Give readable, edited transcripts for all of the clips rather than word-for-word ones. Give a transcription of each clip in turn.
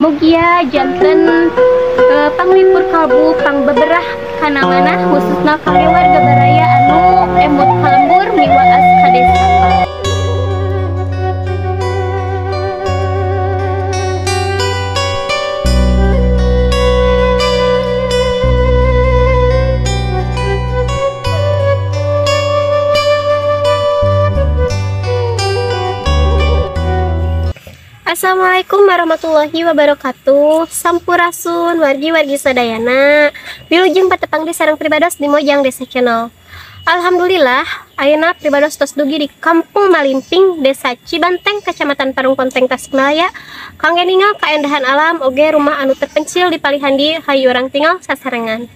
Mugia janten panglipur kalbu pangbeberah kana manah khususna kangge warga baraya anu emut ka lembur miwaas ka desa. Assalamualaikum warahmatullahi wabarakatuh. Sampurasun wargi-wargi sadayana. Wilujeng patepang di sareng pribados di Mojang Desa Channel. Alhamdulillah, ayeuna pribados tos dugi di Kampung Malimping, Desa Cibanteng, Kecamatan Parung Ponteng, Tasikmalaya. Kangge ningal kaendahan alam oge rumah anu terpencil di palihan di hayu urang tinggal sasarengan.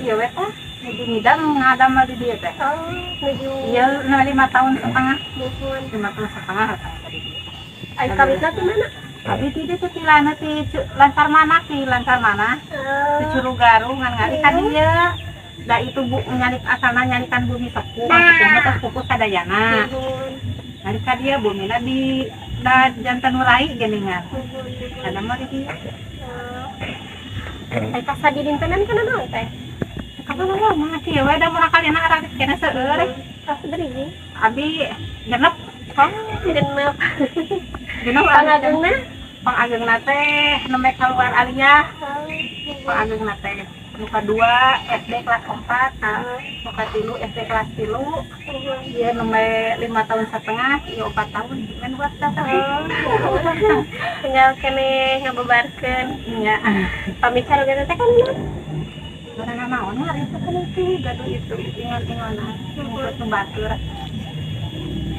Iya weh teh nuju ngidam ngadamel di dieu teh. Oh, nuju. Iya, 5 tahun setengah. Muhun. 5 tahun setengah tadi dieu. Ai kawitna ti mana? Abi ti dieu ti lana ti Lancar Mana ti Lancar Mana. Ti Curugaru ngan ngali ka dieu. Da itu bu nyalik asalna nyalikan bumi sepuh, sepuhna teh sepuh sadayana. Ngali ka dieu bumina di da janten urai geuningan. Ada mah di dieu. Ai kasa di dintenan kana naon teh? Kapan mah kieu we da murah kalina aralit keneh seueur. Tos beriji? Abi genep. Oh, genep. Genep pangagengna? Pangagengna teh nembe kaluar aliyah. Pangagengna teh nu kadua SD kelas 4, nu katilu SD kelas 3. Ieu nembe 5 tahun setengah, ieu 4 tahun men buat tahun. Tinggal keneh ngabebarkeun. Nya. Pamicar oge teh kan karena naon hari itu kan itu gaduh itu ingon-ingonan ngumpul nu batur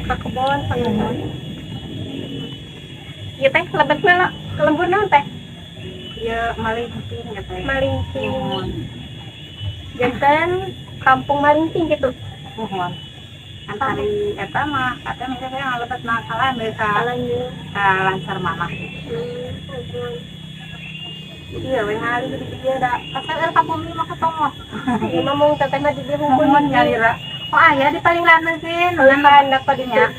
ka kebon panganan. Ieu teh lebetna lo ke lembur naon teh? Ieu Malimping ya teh. Malimping. Janten kampung Malimping gitu. Muhun. Antari eta mah kata misalnya ngalebetna kalan deui ka Lancar Manah. Iya, we ngali di dieu da. Pasal ka bumi mah ketongos. Ieu mah mung teteh mah di dieu hungkul nyalira. Oh aya di paling laneun lan ka dinya.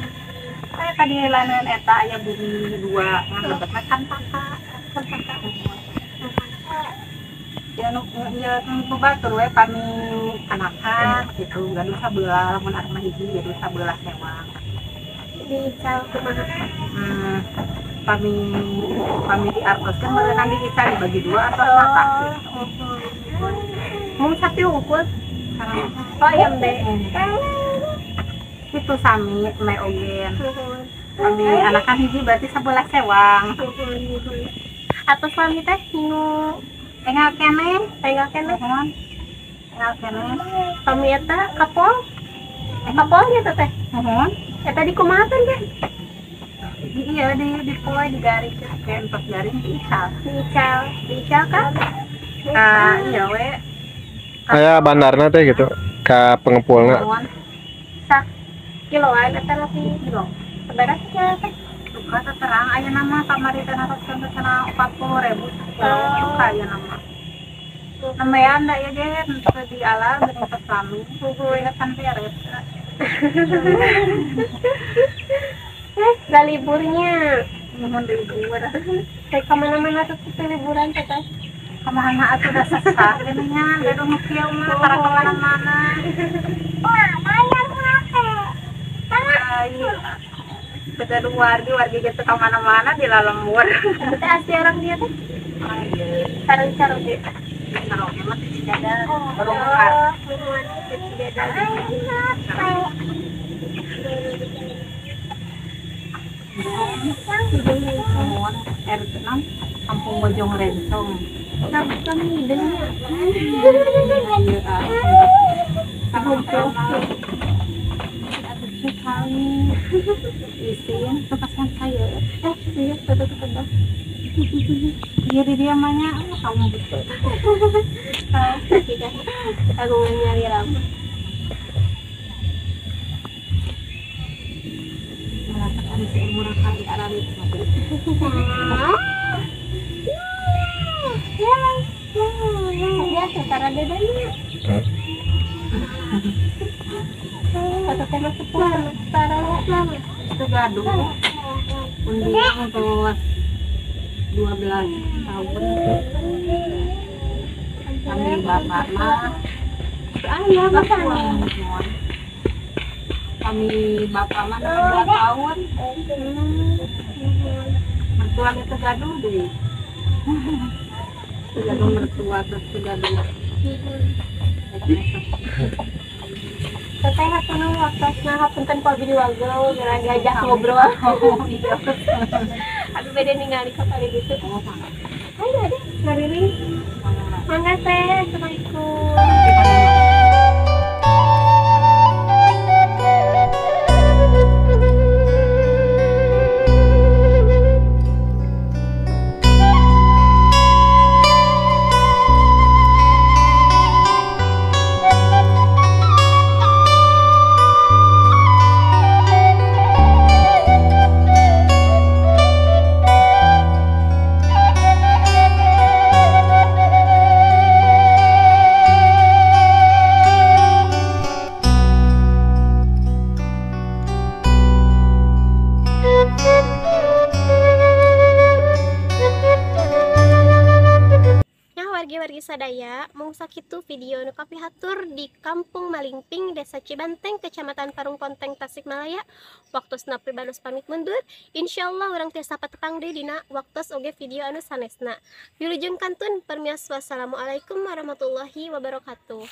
Aya ka di laneun eta aya bumi dua ngan lebetna kan paka. Kan paka. Ya nu ieu nu batur we pami anakan kitu gaduh sabelah lamun arek mah hiji gaduh sabelah sewang. Diical kumaha? Pami pami diartoskeun meureunang diical dibagi dua atau mata. Mung sapi unggul. Oh iya mbe. Itu sami me ogen. Pami anakan hiji berarti sabelah sewang. Atau suami teh nu enggal keneh, enggal keneh. Enggal keneh. Pami eta kapol? Kapol nya teh. Muhun. Eta dikumahakeun teh? Iya di poe di garing entos garing diical. Diical, diical ka? Ka iya we. Aya bandarna teh gitu ka pengepulna. Sak kiloan eta lebih kilo. Sabaraha kilo teh? Suka terang aya nama kamari teh naroskeun teh cenah 40.000 sakilo. Suka aya nama. Nambayan da ieu ge teu di alam geuning tos lami. Ingetan beres. Da liburnya. Nuhun libur. Kayak kemana-mana tuh kita liburan teteh. Kamana atuh da sesah geuning nya, gaduh nu kieu mah tara kamana-mana. Ai beda wargi wargi gitu kemana-mana di lalembur. Teh asli orang dia teh. Ah, iya. Sareng caroge. Caroge mah teh Cidadak. Baru buka. Oh, nuhun teh Cidadak. Nuhun RT 6 Kampung Bojong Rencong. Kami dengar. Iya, ah. Sama sekali isin kasihan saya. Iya, betul betul. Iya di dia mah kamu betul. Tahu kan kagungan nyali rambut. Merasakan ada seumur kali aralit. Ya, ya, setara bedanya. Kata teh mah sepuh setara Itu gaduh. Undian untuk 12 tahun. Kami bapak mah Ayah bapak. Kami bapak mah 16 tahun. Mertua itu gaduh deh. Gaduh mertua terus gaduh. Teteh hatur nuhun waktosna, hapunten ku abi diwagel geura diajak ngobrol. Oh iya. Abi bade ningali ka kali ditu. Oh, mangga. Ayo deh, ngariring. Mangga teh, assalamualaikum. Wargi-wargi sadaya, mung sakitu video nu kapihatur di Kampung Malingping, Desa Cibanteng, Kecamatan Parungponteng, Tasikmalaya. Waktosna pribados pamit mundur. Insyaallah urang tiasa patepang deui dina waktos oge video anu sanesna. Wilujeng kantun permios, wassalamualaikum warahmatullahi wabarakatuh.